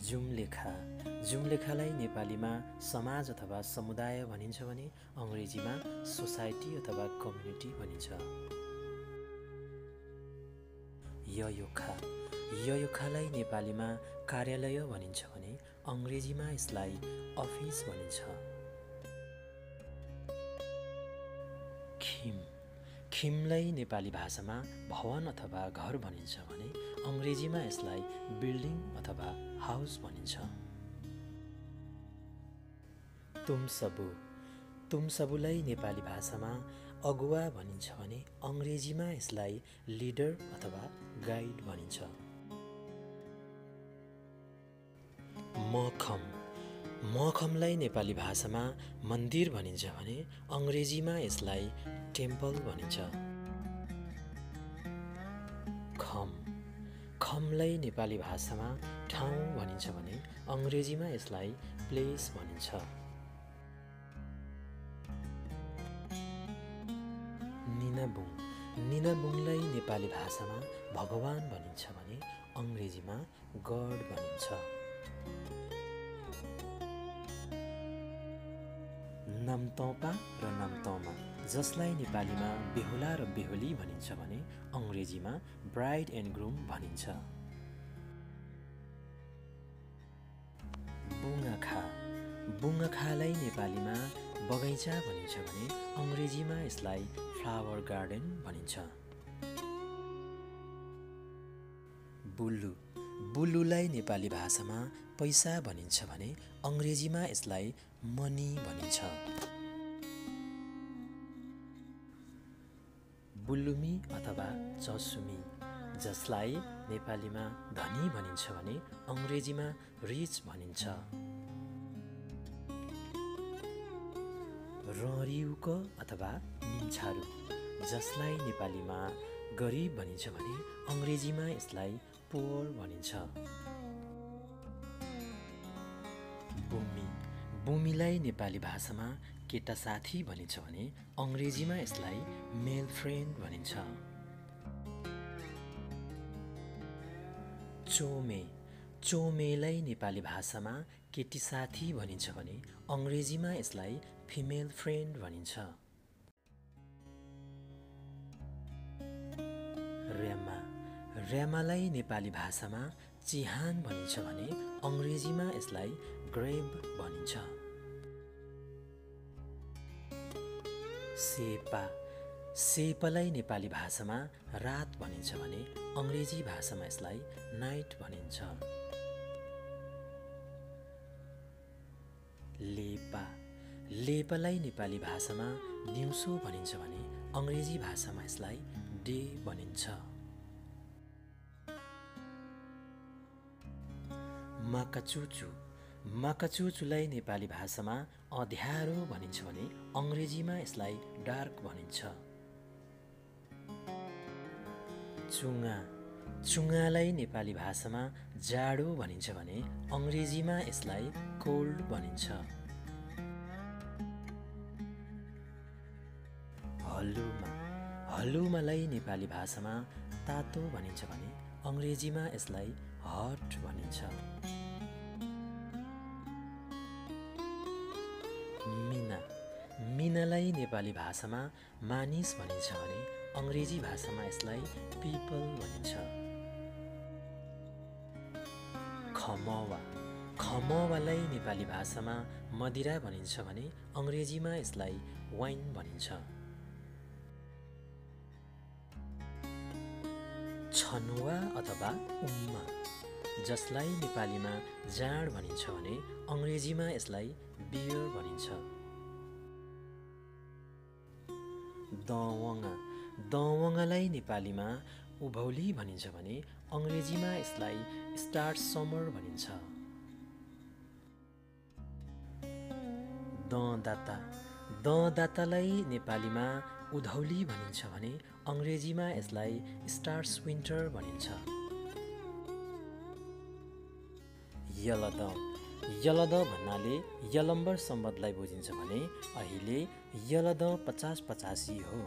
जुमलेखा जुमलेखालाई नेपालीमा समाज अथवा समुदाय भनिन्छ भने अङ्ग्रेजीमा सोसाइटी अथवा कम्युनिटी भनिन्छ। ययोखा ययोखालाई नेपालीमा कार्यालय भनिन्छ भने अङ्ग्रेजीमा यसलाई अफिस भनिन्छ। खिम खिमलाई नेपाली भाषामा भवन अथवा घर भनिन्छ भने अङ्ग्रेजीमा यसलाई बिल्डिङ अथवा हाउस भनिन्छ। तुमसबु तुमसबुलाई नेपाली भाषामा अगुवा भनिन्छ भने अङ्ग्रेजीमा यसलाई लिडर अथवा गाइड भनिन्छ। मखम मखमलाई नेपाली भाषामा मन्दिर भनिन्छ भने अङ्ग्रेजीमा यसलाई टेम्पल भनिन्छ। खम खमलाई नेपाली भाषामा ठाउँ भनिन्छ भने अङ्ग्रेजीमा यसलाई प्लेस भनिन्छ। निनाबुङ निनाबुङलाई नेपाली भाषामा भगवान भनिन्छ भने अङ्ग्रेजीमा गड भनिन्छ। नामतौपा र नामतौमा जसलाई नेपालीमा बेहुला र बेहुली भनिन्छ भने अङ्ग्रेजीमा ब्राइड एन्ड ग्रुम भनिन्छ। बुङ्गाखा बुङ्गाखालाई नेपालीमा बगैँचा भनिन्छ भने अङ्ग्रेजीमा यसलाई फ्लावर गार्डन भनिन्छ। बुल्लु बुल्लुलाई नेपाली भाषामा पैसा भनिन्छ भने अङ्ग्रेजीमा यसलाई मनी भनिन्छ। बुल्लुमी अथवा चसुमी जसलाई नेपालीमा धनी भनिन्छ भने अङ्ग्रेजीमा रिच भनिन्छ। ररिउक अथवा निन्छारु जसलाई नेपालीमा गरिब भनिन्छ भने अङ्ग्रेजीमा यसलाई पोर भनिन्छ। बुमी बुमीलाई नेपाली भाषामा केटा साथी भनिन्छ भने अङ्ग्रेजीमा यसलाई मेल फ्रेन्ड भनिन्छ। चोमे चोमेलाई नेपाली भाषामा केटी साथी भनिन्छ भने अङ्ग्रेजीमा यसलाई फिमेल फ्रेन्ड भनिन्छ। र्यामा र्यामालाई नेपाली भाषामा चिहान भनिन्छ भने अङ्ग्रेजीमा यसलाई ग्रेब भनिन्छ। सेपा सेपालाई नेपाली भाषामा रात भनिन्छ भने अङ्ग्रेजी भाषामा यसलाई नाइट भनिन्छ। लेपा लेपालाई नेपाली भाषामा दिउँसो भनिन्छ भने अङ्ग्रेजी भाषामा यसलाई डे भनिन्छ। माकाचुचु माकाचुचुलाई नेपाली भाषामा अँध्यारो भनिन्छ भने अङ्ग्रेजीमा यसलाई डार्क भनिन्छ। चुङ्गा चुङ्गालाई नेपाली भाषामा जाडो भनिन्छ भने अङ्ग्रेजीमा यसलाई कोल्ड भनिन्छ। हल्लुमा हल्लुमालाई नेपाली भाषामा तातो भनिन्छ भने अङ्ग्रेजीमा यसलाई हट भनिन्छ। मिना मिनालाई नेपाली भाषामा मानिस भनिन्छ भने अङ्ग्रेजी भाषामा यसलाई पिपल भनिन्छ। खमवा खमवालाई नेपाली भाषामा मदिरा भनिन्छ भने अङ्ग्रेजीमा यसलाई वाइन भनिन्छ। छनुवा अथवा उम्मा जसलाई नेपालीमा जाँड भनिन्छ भने अङ्ग्रेजीमा यसलाई बियर भनिन्छ। दवङ्गा दवङ्गालाई नेपालीमा उभौली भनिन्छ भने अङ्ग्रेजीमा यसलाई स्टार्ट समर भनिन्छ। ददाता ददातालाई नेपालीमा उधौली भनिन्छ भने अङ्ग्रेजीमा यसलाई स्टार्स विन्टर भनिन्छ। यलद यलद भन्नाले यलम्बर सम्बन्धलाई बुझिन्छ भने अहिले यलद 50-85 हो।